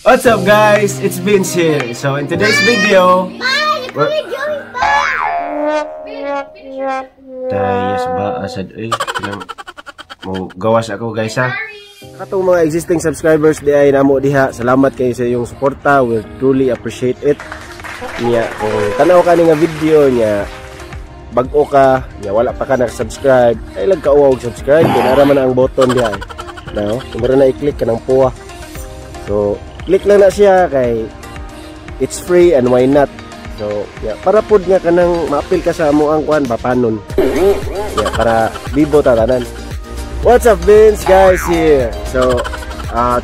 What's up, guys? It's Vince here. So in today's video, we're Tayo sa ba asad eh kanang mo gawas ako, guys, ha. Katong mga existing subscribers di ay namo diha. Salamat kayo sa iyong suporta. We truly appreciate it. Niya kung tanaw ka ni nga video niya, bag-o ka niya, wala pa ka naka-subscribe, ay lang ka og subscribe kay nara man ang button diha. No, kung na i-click kanang puwa. So click lang na siya kay it's free and why not? So, yeah, para pod nga kanang maapil ka sa amo ang kuan ba panon. Yeah, para bibo ta tanan. What's up, Vince guys here. So,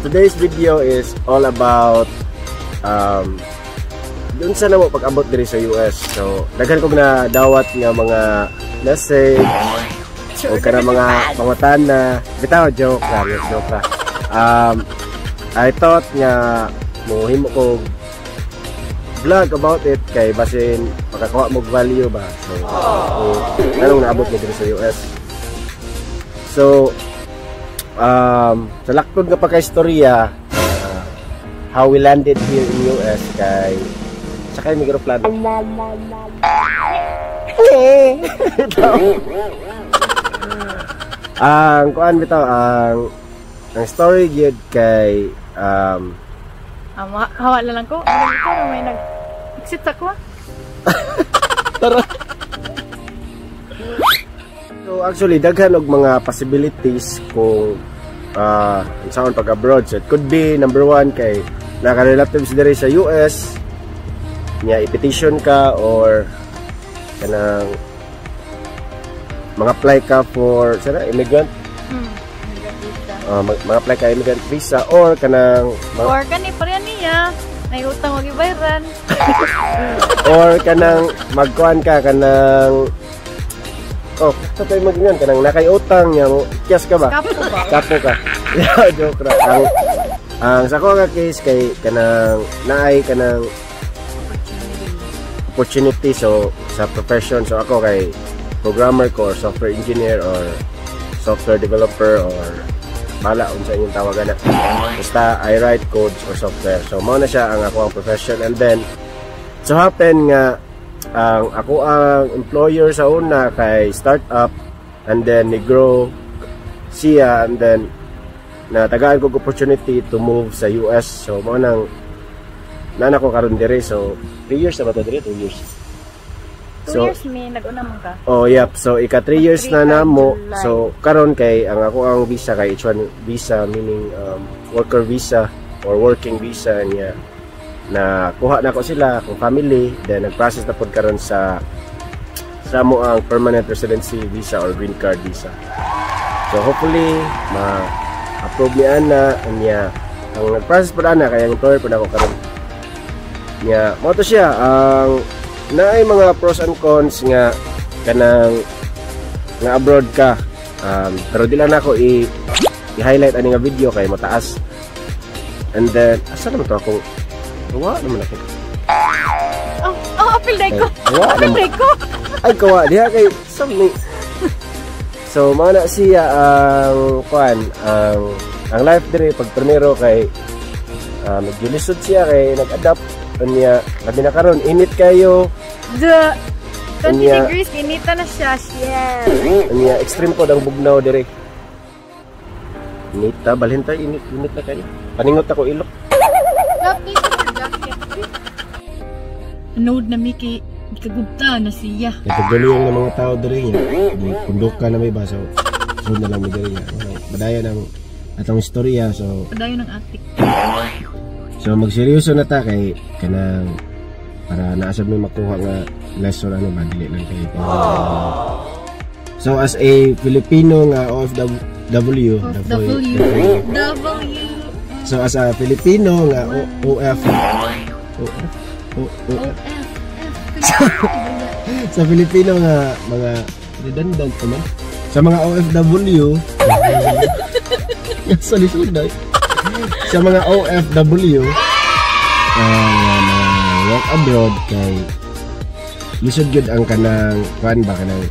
today's video is all about dun sa namo pag-abot diri sa US. So, daghan kog na dawat nga mga message o kana mga pangutana. Bitaw, joke ra, joke ra. I thought nga mohimo ko vlog about it kay basin makakuha mo value ba. So, anong naabot mo diri sa US. So, sa laktod nga pagka-istorya, how we landed here in US kay sakay mig eroplano. Bitaw. Ang kuan bitaw, ang story gyud kay Hawa na lang ko. Ano ito, may nag-exit ako. Tara. So actually daghan og mga possibilities kung unsaon pag abroad. So it could be number one kay naka relatives diri sa US niya, i-petition ka or kanang mga apply ka for sana immigrant Immigrant visa. Mga apply ka immigrant visa or kanang mga, Or kani pareha niya. May utang og ibayran. Or kanang magkuan ka kanang, oh, sa tayo mag kanang nakay utang niya mo kiyas ka ba? Kapo ba? Kapo ka. Yeah, joke ra. Ang sa ako nga case kay kanang naay kanang opportunity, so sa profession. So ako kay programmer ko or software engineer or software developer or bala unsa inyong tawagan na. Basta I write codes or software. So mao na siya ang ako ang profession and then so happen nga ang ako ang employer sa una kay startup and then ni grow siya and then natagaan ko og opportunity to move sa US. So mao nang nana ko karon dire. So 3 years na ba to dire? 2 years. 2 So, years mi nag-una man ka. Oh, yep. So ika 3 years na Mag-three ka namo. July. So karon kay ang ako ang visa kay H1 visa, meaning worker visa or working visa niya. Na kuha na ko sila akong family, then nag-process na pod karon sa mo ang permanent residency visa or green card visa. So hopefully ma-approve ni ana niya. Ang nag-process pod ana kay ang employer pod ako karon. Niya, mo to siya ang naay mga pros and cons nga kanang nga abroad ka. Pero di lang nako i-highlight ani nga video kay mataas. And then asa naman to ako? Wa naman ako. Oh, apil day ko. Ay, wa Apil naman. Day ko. Ay, kawa diha kay something. So mao na siya ang kuan, ang life diri pag primero kay medyo lisod siya kay nag-adapt unya, labi na karon init kayo. The 20 Unya. Degrees, inita na siya. Shit. Unya extreme pod ang bugnaw diri. Init ta, balhin tayo, init init na kayo. Paningot ako ilok. Love dito for jacket. Node na Miki, kagubta na siya. Nagpagulong ng mga tao diri niya. Di punduka na may ba, so sunod na lang mo diri niya. Madaya ng atong istorya, so Padayon ng atik. So magseryoso na ta kay kanang para naasab may makuha nga lesson ano ba, dili lang kay. So as a Filipino nga OFW, W. W. So as a Filipino nga OF O F O O O F F F. Sa Filipino nga mga redundant naman sa mga OFW sa lisod na sa mga OFW nga mga work abroad kay lisod gyud ang kanang kuan ba, kanang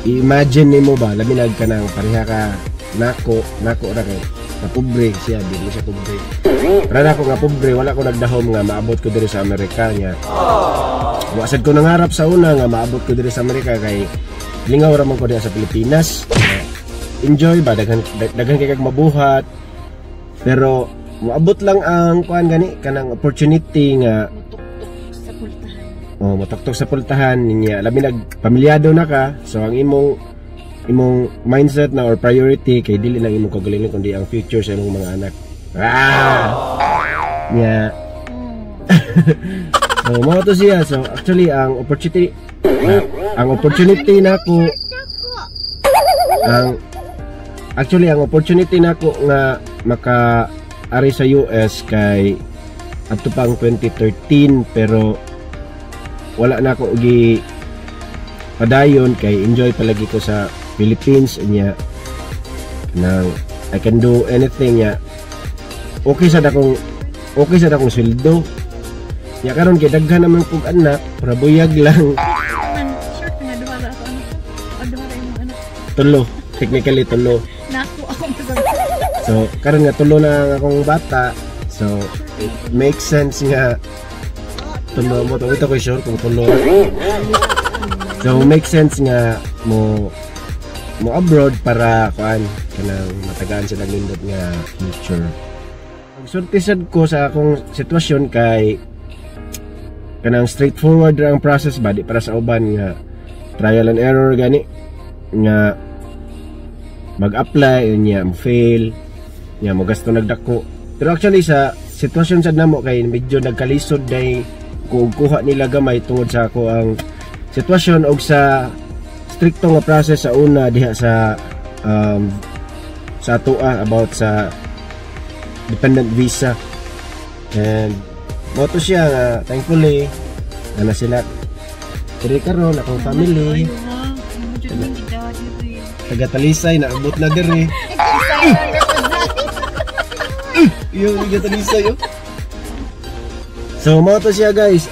i-imagine nimo ba, labi na kanang pareha ka nako, nako ra kay Na pobre siya, di siya pobre. Para nako nga pobre, wala ko nagdahom nga maabot ko diri sa Amerika niya. Wa sad ko nangarap sa una nga maabot ko diri sa Amerika kay lingaw ra man ko diha sa Pilipinas. Enjoy ba, daghan daghan kay kag mabuhat. Pero moabot lang ang kuan gani, kanang opportunity nga Mutuktok sa pultahan. Oh, motuktok sa pultahan niya. Labi nag pamilyado na ka, so ang imong mindset na or priority kay dili lang imong kagalingon kundi ang future sa imong mga anak. Ah! Nya. So mao to siya. So actually ang opportunity nako ang actually ang opportunity nako nga maka ari sa US kay adto pang 2013, pero wala na ako gi padayon kay enjoy palagi ko sa Philippines niya nang I can do anything niya. Okay sa akong sweldo niya. Karon kay daghan naman kog anak para buyag lang. Man, sure ka nga duha ra ako anak ko? O duha ra imong anak? Tulo, technically tulo. Nako ako masabot. So karon nga tulo na ang akong bata, so it makes sense nga tulo mo to. Ito ko sure kung tulo. So make sense nga mo mo abroad para kuan, kanang matagaan sila nindot nga future. Sulti sad ko sa akong sitwasyon kay kanang straightforward ra ang process ba, di para sa uban nga trial and error gani nga mag-apply niya, mo fail niya, mo gasto nagdako. Pero actually sa sitwasyon sad namo kay medyo nagkalisod day kung kuha nila gamay tungod sa ako ang sitwasyon og sa strikto nga process sa una diha sa atoa about sa dependent visa. And mao to siya nga thankfully na sila diri karon, akong family. Taga Talisay na abot na diri. Yung taga Talisay, oh. So mao to siya, guys.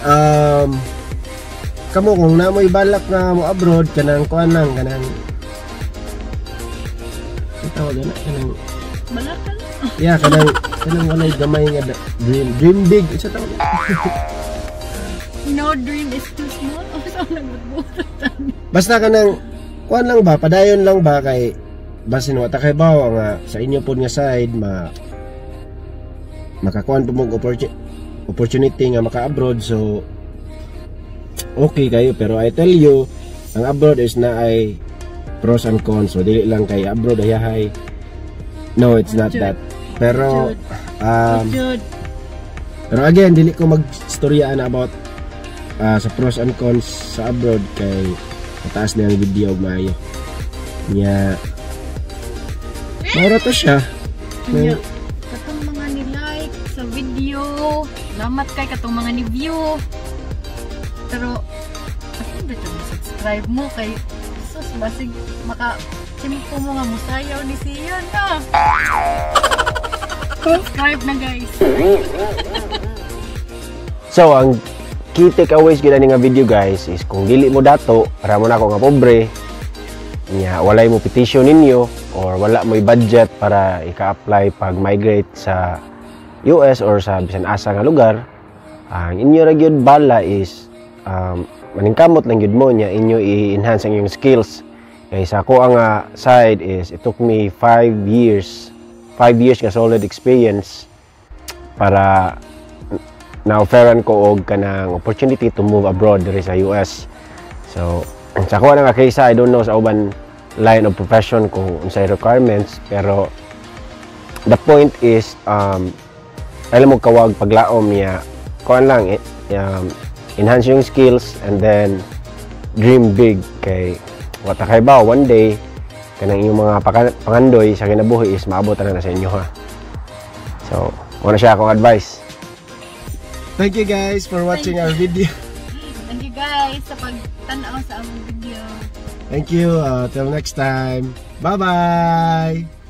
Kamo kung namoy balak nga mo abroad, kanang kuan lang, kanang ano tawag na, kanang Balakal. Yeah, kanang walay gamay nga dream, dream big isa tawag na. No dream is too small. O sa nagbutbutan. Basta kanang kuan lang ba, padayon lang ba kay basin wa ta kay bawa nga sa inyo pod nga side ma makakuan po mo opportunity nga maka-abroad, so okay kayo. Pero I tell you, ang abroad is na ay pros and cons, so dili lang kay abroad ayahay. No, it's not that. Pero Jud. Pero again, dili ko magstoryaan about sa pros and cons sa abroad kay mataas na ang video og maayo. Nya mao to siya. Nya, katong mga ni-like sa video, salamat kay katong mga ni-view. Pero asin ba ito subscribe mo kay sus, basig maka simpo mo nga musayaw ni Sion na. Subscribe na, guys. So ang key takeaways gyud ani nga video, guys, is kung dili mo dato, para mo na ako nga pobre, nya walay mo petition ninyo or wala mo'y budget para ika-apply pag migrate sa US or sa bisan asa nga lugar, ang inyo ra gyud bala is maningkamot lang gyud mo nya inyo i-enhance ang inyong skills. Kay sa ako ang side is it took me 5 years, 5 years nga solid experience para na-offeran ko og kanang opportunity to move abroad diri sa US. So, sa ako nga case, I don't know sa uban line of profession kung unsay requirements, pero the point is alam mo kawag paglaom niya, kuan lang eh, enhance yung skills and then dream big kay wa ta kay ba one day kanang inyong mga pangandoy sa kinabuhi is maabot na sa inyo ha. So, mao na siya akong advice. Thank you guys for watching our video. Thank you guys sa pagtan-aw sa among video. Thank you. Till next time. Bye-bye.